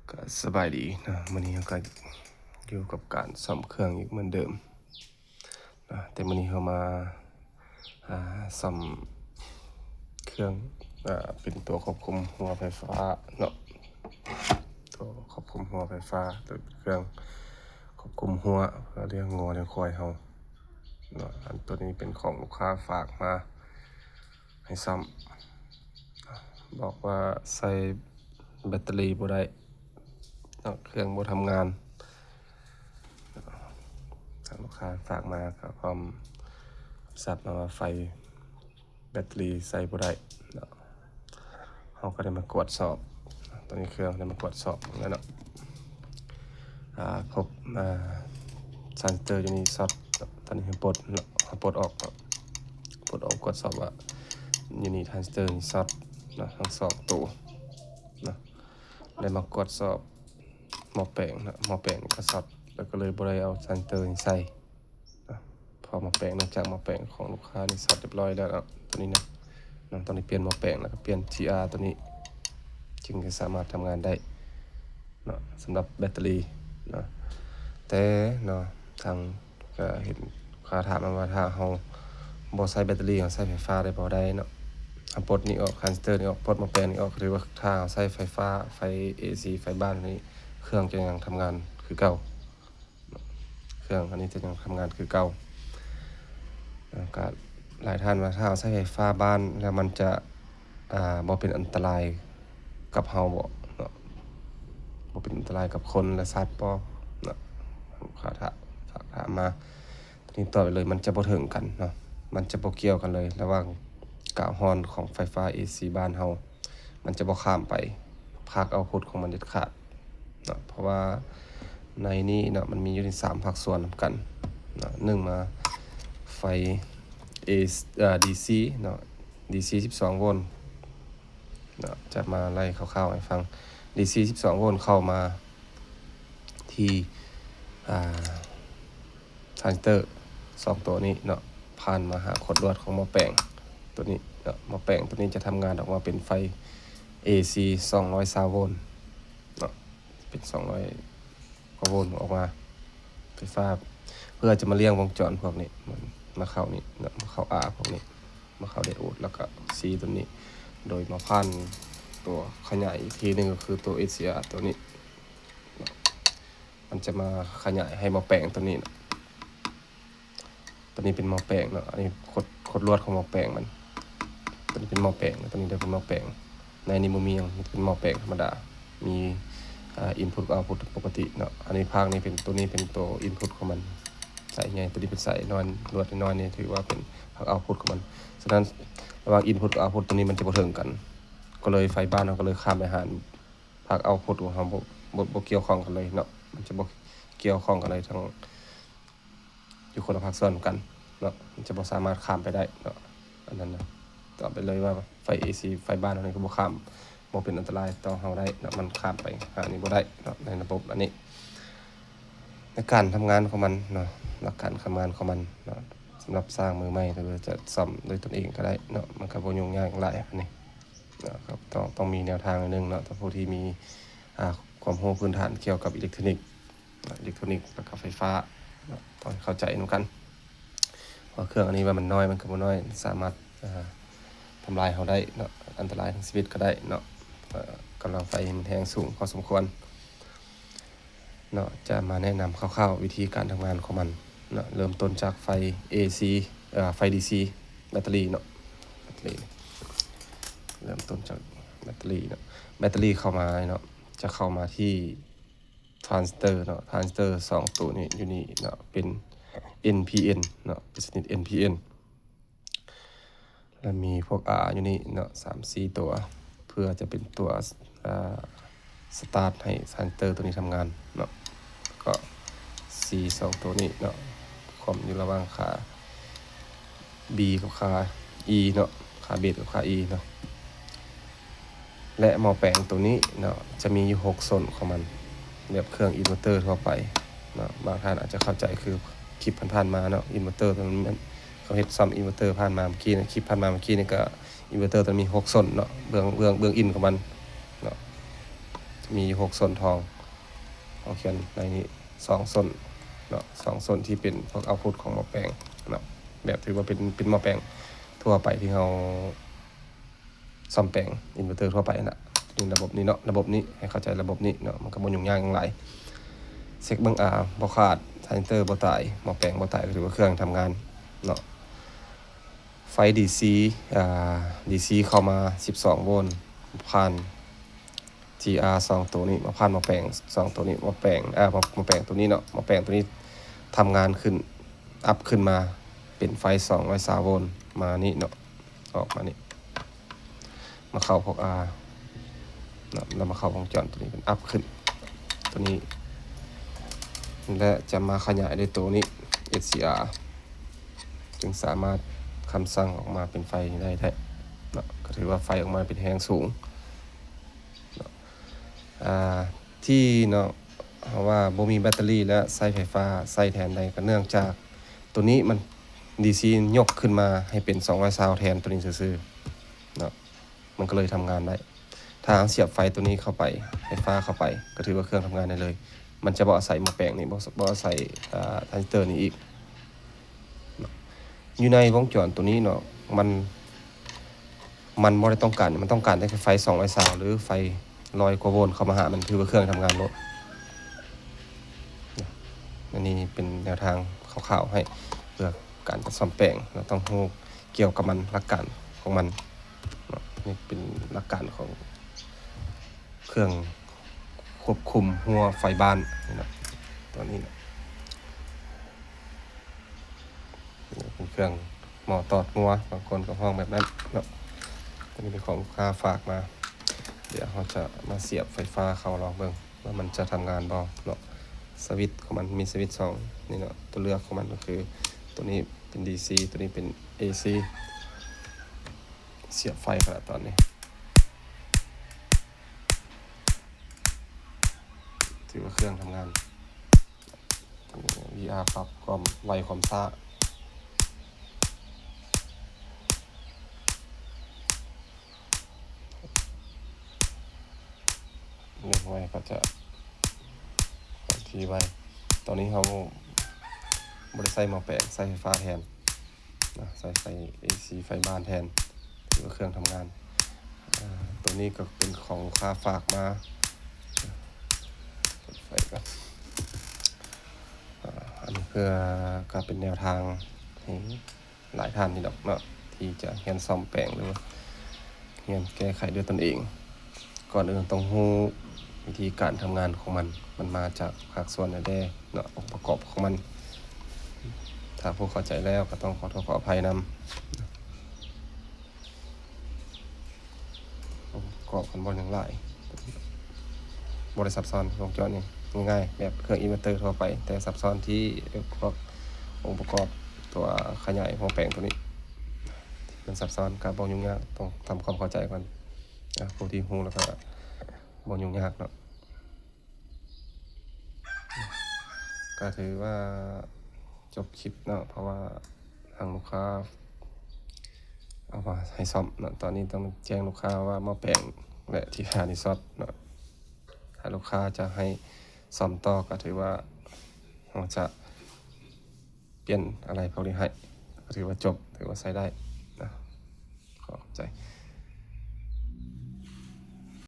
ກໍສະບາຍດີເນາະ, ມື້ນີ້ເຮົາກໍຢູ່ກັບການສ້ອມເຄື່ອງອີກເໝືອນເດີມເນາະ, ແຕ່ມື້ນີ້ເຮົາມາ ອ່າ ສ້ອມເຄື່ອງ ອ່າ ເປັນຕົວຄວບຄຸມຮົ້ວໄຟຟ້າເນາະ, ຕົວຄວບຄຸມຮົ້ວໄຟຟ້າ ຕົວເປັນເຄື່ອງຄວບຄຸມຮົ້ວເພື່ອລ້ຽງງົວລ້ຽງຄວາຍເຮົາເນາະ. ອັນຕົວນີ້ເປັນຂອງລູກຄ້າຝາກມາ ໃຫ້ສ້ອມ ບອກວ່າໃສ່ແບັດເຕີຣີບໍ່ໄດ້ເນາະ, ເຄື່ອງບໍ່ທຳງານ. ທາງລູກຄ້າຝາກມາກໍພ້ອມຮັບຊາບມາວ່າໄຟແບັດເຕີຣີໃສ່ບໍ່ໄດ້ເນາະ. ເຮົາກໍໄດ້ມາກວດສອບ ຕອນນີ້ເຄື່ອງໄດ້ມາກວດສອບແລ້ວເນາະ, ອ່າ ພົບ ອ່າ ທຣານຊິສເຕີຢູ່ນີ້ຊັອດ. ຕອນນີ້ເຮົາປົດເນາະ, ເຮົາປົດອອກເນາະ, ປົດອອກກວດສອບວ່າຢູ່ນີ້ທຣານຊິສເຕີນີ້ຊັອດເນາະ ທັງສອງໂຕເນາະ. ໄດ້ມາກວດສອບໝໍ້ແປງເນາະ, ໝໍ້ແປງນີ້ກໍຊັອດ ແລ້ວກໍເລີຍບໍ່ໄດ້ເອົາທຣານຊິສເຕີນີ້ໃສ່. ເນາະ, ເພາະໝໍ້ແປງ ເນື່ອງຈາກໝໍ້ແປງຂອງລູກຄ້ານີ້ຊັອດຮຽບຮ້ອຍແລ້ວເນາະ, ຕົວນີ້ນະເນາະ, ຕ້ອງໄດ້ປ່ຽນໝໍ້ແປງ ແລ້ວກໍປ່ຽນທີອາຕົວນີ້ ຈຶ່ງຈະສາມາດທຳງານໄດ້ເນາະ ສຳລັບແບັດເຕີຣີເນາະ. ແຕ່ເນາະ ທາງ ກໍເຫັນລູກຄ້າຖາມມາວ່າ ຖ້າເຮົາບໍ່ໃຊ້ແບັດເຕີຣີ ເຮົາໃຊ້ໄຟຟ້າໄດ້ບໍ່? ໄດ້ເນາະ, ເຮົາປົດນີ້ອອກ ທຣານຊິສເຕີນີ້ອອກ ປົດໝໍ້ແປງນີ້ອອກ ກໍຖືວ່າຖ້າເຮົາໃຊ້ໄຟຟ້າ ໄຟເອຊີ ໄຟບ້ານນີ້ ເຄື່ອງຈະຍັງທຳງານຄືເກົ່າ. ເຄື່ອງອັນນີ້ຈະຍັງທຳງານຄືເກົ່າ. ແລ້ວກໍຫຼາຍທ່ານວ່າ ຖ້າເຮົາໃຊ້ໄຟຟ້າບ້ານແລ້ວມັນຈະ ອ່າ ບໍ່ເປັນອັນຕະລາຍກັບເຮົາບໍເນາະ, ບໍ່ເປັນອັນຕະລາຍກັບຄົນ ແລະ ສັດບໍເນາະ, ລູກຄ້າຖາມ ຝາກຖາມມາ. ຕົວນີ້ຕອບໄປເລີຍ ມັນຈະບໍ່ເຖິງກັນເນາະ, ມັນຈະບໍ່ກ່ຽວກັນເລີຍ ລະຫວ່າງກາວຮ້ອນຂອງໄຟຟ້າເອຊີບ້ານເຮົາ ມັນຈະບໍ່ຂ້າມໄປພາກເອົາພຸດຂອງມັນເດັດຂາດເນາະ, ເພາະວ່າໃນນີ້ເນາະ ມັນມີຢູ່ໃນສາມພາກສ່ວນນຳກັນເນາະ. ໜຶ່ງມາ ໄຟເອ ເອີ ດີຊີເນາະ, ດີຊີສິບສອງໂວນເນາະ, ຈະມາໄລ່ຄ່າວໆໃຫ້ຟັງ. ດີຊີສິບສອງໂວນເຂົ້າມາທີ່ ອ່າ ທຣານຊິສເຕີສອງຕົວນີ້ເນາະ ຜ່ານມາຫາຂົດລວດຂອງໝໍ້ແປງຕົວນີ້ເນາະ. ໝໍ້ແປງຕົວນີ້ຈະທຳງານອອກມາເປັນໄຟເອຊີສອງຮ້ອຍຊາວໂວນເນາະ, ເປັນສອງຮ້ອຍກວ່າໂວນອອກມາ ໄຟຟ້າ ເພື່ອຈະມາລ້ຽງວົງຈອນພວກນີ້ ມາເຂົ້ານີ້ເນາະ, ມາເຂົ້າອາພວກນີ້ ມາເຂົ້າໄດໂອດ ແລ້ວກໍຊີຕົວນີ້ ໂດຍມາຜ່ານຕົວຂະຫຍາຍອີກທີໜຶ່ງ ກໍຄືຕົວເອສຊີອາຕົວນີ້ເນາະ, ມັນຈະມາຂະຫຍາຍໃຫ້ໝໍ້ແປງຕົວນີ້ເນາະ. ຕົວນີ້ເປັນໝໍ້ແປງເນາະ, ອັນນີ້ຂົດ ຂົດລວດຂອງໝໍ້ແປງມັນ. ຕົວນີ້ເປັນໝໍ້ແປງ ຕົວນີ້ໄດ້ເປັນໝໍ້ແປງ. ໃນນີ້ບໍ່ມີຫຍັງ ມີແຕ່ເປັນໝໍ້ແປງທຳມະດາ ມີ ອ່າ ອິນພຸດກັບເອົາພຸດປົກກະຕິເນາະ. ອັນນີ້ພາກນີ້ເປັນ ຕົວນີ້ເປັນຕົວອິນພຸດຂອງມັນ ສາຍໃຫຍ່, ຕົວນີ້ເປັນສາຍນ້ອຍ ລວດນ້ອຍໆ ນີ້ຖືວ່າເປັນພາກເອົາພຸດຂອງມັນ. ສະນັ້ນ ລະຫວ່າງອິນພຸດກັບເອົາພຸດຕົວນີ້ມັນຈະບໍ່ເຖິງກັນ, ກໍເລີຍໄຟບ້ານເຮົາກໍເລີຍຂ້າມໄປຫາພາກເອົາພຸດຂອງເຮົາ ບໍ່ ບໍ່ ບໍ່ກ່ຽວຂ້ອງກັນເລີຍເນາະ, ມັນຈະບໍ່ກ່ຽວຂ້ອງກັນເລີຍ ທັງຢູ່ຄົນລະພາກສ່ວນກັນເນາະ, ມັນຈະບໍ່ສາມາດຂ້າມໄປໄດ້ເນາະ. ອັນນັ້ນນະ ຕອບໄປເລີຍວ່າໄຟເອຊີ ໄຟບ້ານເຮົານີ້ກໍບໍ່ຂ້າມ ບໍ່ເປັນອັນຕະລາຍຕໍ່ເຮົາໄດ້ເນາະ, ມັນຂ້າມໄປຫານີ້ບໍ່ໄດ້ເນາະ ໃນລະບົບອັນນີ້. ໃນການທຳງານຂອງມັນເນາະ, ຫຼັກການທຳງານຂອງມັນເນາະ, ສຳລັບຊ່າງມືໃໝ່ ຫຼືວ່າຈະສ້ອມດ້ວຍຕົນເອງກໍໄດ້ເນາະ, ມັນກໍບໍ່ຫຍຸ້ງຍາກຫຍັງຫຼາຍປານໃດເນາະ, ກໍຕ້ອງ ຕ້ອງມີແນວທາງໜ້ອຍໜຶ່ງເນາະ, ຖ້າຜູ້ທີ່ມີ ອ່າ ຄວາມຮູ້ພື້ນຖານກ່ຽວກັບອີເລັກໂທຣນິກ ເນາະ, ອີເລັກໂທຣນິກ ແລ້ວກໍໄຟຟ້າເນາະ, ຕ້ອງເຂົ້າໃຈນຳກັນ. ເພາະເຄື່ອງອັນນີ້ວ່າມັນນ້ອຍ ມັນກໍບໍ່ນ້ອຍ, ສາມາດ ອ່າ ທຳລາຍເຮົາໄດ້ເນາະ, ອັນຕະລາຍທາງຊີວິດກໍໄດ້ເນາະ. ເອີ ກຳລັງໄຟມັນແຮງສູງພໍສົມຄວນເນາະ. ຈະມາແນະນຳຄ່າວໆວິທີການທຳງານຂອງມັນເນາະ, ເລີ່ມຕົ້ນຈາກໄຟເອຊີ ເອີ ໄຟດີຊີ ແບັດເຕີຣີເນາະ, ແບັດເຕີຣີ ເລີ່ມຕົ້ນຈາກແບັດເຕີຣີເນາະ. ແບັດເຕີຣີເຂົ້າມາເນາະ ຈະເຂົ້າມາທີ່ ທຣານຊິສເຕີເນາະ, ທຣານຊິສເຕີສອງໂຕນີ້ຢູ່ນີ້ເນາະ ເປັນເອັນພີເອັນເນາະ, ເປັນຊະນິດເອັນພີເອັນ ແລະ ມີພວກອາຢູ່ນີ້ເນາະ ສາມສີ່ຕົວ ເພື່ອຈະເປັນຕົວ ອ່າ ສະຕາດໃຫ້ທຣານຊິສເຕີໂຕນີ້ທຳງານເນາະ. ກໍຊີສອງໂຕນີ້ເນາະ ຄວາມຢູ່ລະຫວ່າງຂາ ບີ ກັບຂາ ອີ ເນາະ, ຂາເບດກັບຂາ ອີ ເນາະ. ແລະ ໝໍ້ແປງໂຕນີ້ເນາະ ຈະມີຢູ່ຫົກໂຊນຂອງມັນ ແບບເຄື່ອງອິນເວີເຕີທົ່ວໄປເນາະ. ບາງທ່ານອາດຈະເຂົ້າໃຈຄືຄລິບຜ່ານໆມາເນາະ, ອິນເວີເຕີໂຕນັ້ນ ເຂົາເຮັດສ້ອມອິນເວີເຕີຜ່ານມາເມື່ອກີ້ນະ, ຄລິບຜ່ານມາເມື່ອກີ້ນີ້ກໍອິນເວີເຕີໂຕນັ້ນມີຫົກໂຊນເນາະ, ເບື້ອງ ເບື້ອງ ເບື້ອງອິນຂອງມັນເນາະ ຈະ ມີຢູ່ຫົກສົ້ນທອງ ເຮົາຂຽນໃນນີ້ສອງສົ້ນເນາະ ສອງສົ້ນທີ່ເປັນພວກເອົາພຸດຂອງໝໍ້ແປງເນາະ ແບບຖືວ່າເປັນ ເປັນໝໍ້ແປງທົ່ວໄປທີ່ເຮົາ ສ້ອມແປງອິນເວີເຕີທົ່ວໄປຫັ້ນນະ ຢູ່ໃນລະບົບນີ້ເນາະ ລະບົບນີ້ ໃຫ້ເຂົ້າໃຈລະບົບນີ້ເນາະ ມັນກໍບໍ່ຫຍຸ້ງຍາກຫຍັງຫຼາຍ ເຊັກເບິ່ງ ອາ ບໍ່ຂາດ ທານຊິສເຕີບໍ່ຕາຍ ໝໍ້ແປງບໍ່ຕາຍ ກໍຖືວ່າເຄື່ອງທຳງານເນາະ ໄຟດີຊີ ອາ ດີຊີເຂົ້າມາສິບສອງໂວນ ຜ່ານທີອາສອງໂຕນີ້ ມາຜ່ານໝໍ້ແປງສອງໂຕນີ້ ໝໍ້ແປງ ອາ ໝໍ້ ໝໍ້ແປງໂຕນີ້ເນາະ ໝໍ້ແປງໂຕນີ້ທຳງານຂຶ້ນ ອັບຂຶ້ນມາເປັນໄຟສອງຮ້ອຍຊາວໂວນ ມານີ້ເນາະ ອອກມານີ້ ມາເຂົ້າພວກ ອາ ເນາະ ແລ້ວມາເຂົ້າວົງຈອນໂຕນີ້ ເປັນອັບຂຶ້ນໂຕນີ້ ແລະ ຈະມາຂະຫຍາຍດ້ວຍໂຕນີ້ ເອັດຊີອາ ຈຶ່ງສາມາດຄຳສັ່ງອອກມາເປັນໄຟນີ້ໄດ້ ໄດ້ເນາະ ກໍຖືວ່າໄຟອອກມາເປັນແຮງສູງເນາະ ອາ ທີ່ເນາະ ເຮົາວ່າບໍ່ມີແບັດເຕີຣີ ແລະ ໃຊ້ໄຟຟ້າໃຊ້ແທນໄດ້ ກໍເນື່ອງຈາກໂຕນີ້ມັນ ດີຊີ ຍົກຂຶ້ນມາໃຫ້ເປັນສອງຮ້ອຍຊາວແທນໂຕນີ້ຊື່ໆເນາະ ມັນກໍເລີຍທຳງານໄດ້ ຖ້າເຮົາສຽບໄຟໂຕນີ້ເຂົ້າໄປ ໄຟຟ້າເຂົ້າໄປ ກໍຖືວ່າເຄື່ອງທຳງານໄດ້ເລີຍ ມັນຈະບໍ່ອາໄສໝໍ້ແປງນີ້ ບໍ່ ບໍ່ອາໄສ ອາ ທານຊິສເຕີນີ້ອີກເນາະ ຢູ່ໃນວົງຈອນໂຕນີ້ເນາະ ມັນ ມັນບໍ່ໄດ້ຕ້ອງການ ມັນຕ້ອງການແຕ່ໄຟສອງຮ້ອຍຊາວ ຫຼື ໄຟຮ້ອຍກວ່າໂວນເຂົ້າມາຫາມັນ ຖືວ່າເຄື່ອງທຳງານໂລດ. ອັນນີ້ເປັນແນວທາງຄ່າວໆໃຫ້ ເພື່ອການຈະສ້ອມແປງ ເຮົາຕ້ອງຮູ້ກ່ຽວກັບມັນ ຫຼັກການຂອງມັນເນາະ ນີ້ເປັນຫຼັກການຂອງເຄື່ອງຄວບຄຸມຮົ້ວໄຟບ້ານນີ້ເນາະ ຕົວນີ້ເນາະ. ເປັນເຄື່ອງໝໍ້ຕອດງົວ ບາງຄົນກໍຮ້ອງແບບນັ້ນເນາະ. ຕົວນີ້ເປັນຂອງລູກຄ້າຝາກມາ ດຽວເຮົາຈະມາສຽບໄຟຟ້າເຂົ້າລອງເບິ່ງວ່າມັນຈະທຳງານບໍ່ເນາະ. ສະວິດຂອງມັນມີສະວິດສອງນີ້ເນາະ ຕົວເລືອກຂອງມັນກໍຄືຕົວນີ້ເປັນດີຊີ ຕົວນີ້ເປັນເອຊີ ສຽບໄຟເຂົ້າລະຕອນນີ້ ຖືວ່າເຄື່ອງທຳງານ. ວີອາ ປັບຄວາມໄວຄວາມຊ້າ ເລື່ອງໄວກໍຈະເຂົ້າທີ່ໄວ. ຕອນນີ້ເຮົາບໍ່ໄດ້ໃຊ້ໝໍ້ແປງ ໃຊ້ໄຟຟ້າແທນນະ ໃຊ້ໄຟເອຊີ ໄຟບ້ານແທນ ຖືວ່າເຄື່ອງທຳງານ. ອາ ຕົວນີ້ກໍເປັນຂອງລູກຄ້າຝາກມາ ເປີດໄຟກ່ອນ. ອາ ອັນນີ້ເພື່ອ ກໍເປັນແນວທາງໃຫ້ຫຼາຍທ່ານນີ້ດອກເນາະ ທີ່ຈະຮຽນສ້ອມແປງ ຫຼືວ່າຮຽນແກ້ໄຂດ້ວຍຕົນເອງ. ກ່ອນອື່ນຕ້ອງຮູ້ວິທີການທຳງານຂອງມັນ ມັນມາຈາກພາກສ່ວນໃດແດ່ເນາະ ອົງປະກອບຂອງມັນ. ຖ້າຜູ້ເຂົ້າໃຈແລ້ວກໍຕ້ອງຂໍໂທດຂໍອະໄພນຳ. ປະກອບກັນບໍ່ຫຍັງຫຼາຍ ບໍ່ໄດ້ຊັບຊ້ອນ ວົງຈອນນີ້ງ່າຍໆ ແບບເຄື່ອງອິນເວີເຕີທົ່ວໄປ ແຕ່ຊັບຊ້ອນທີ່ພວກອົງປະກອບຕົວຂະຫຍາຍຫົວແປງຕົວນີ້ ທີ່ເພິ່ນຊັບຊ້ອນ ກໍບໍ່ຫຍຸ້ງຍາກ ຕ້ອງທຳຄວາມເຂົ້າໃຈກ່ອນ. ອາ ຜູ້ທີ່ຮູ້ແລ້ວກໍບໍ່ຫຍຸ້ງຍາກເນາະ. ກໍຖືວ່າຈົບຄລິບເນາະ ເພາະວ່າທາງລູກຄ້າເອົາມາໃຫ້ສ້ອມເນາະ. ຕອນນີ້ຕ້ອງແຈ້ງລູກຄ້າວ່າໝໍ້ແປງ ແລະ ທີ່ຄານີ້ຊັອດເນາະ. ຖ້າລູກຄ້າຈະໃຫ້ສ້ອມຕໍ່ ກໍຖືວ່າເຮົາຈະປ່ຽນອາໄລພວກນີ້ໃຫ້ ກໍຖືວ່າຈົບ ຖືວ່າໃຊ້ໄດ້ນະ. ຂໍຂອບໃຈ.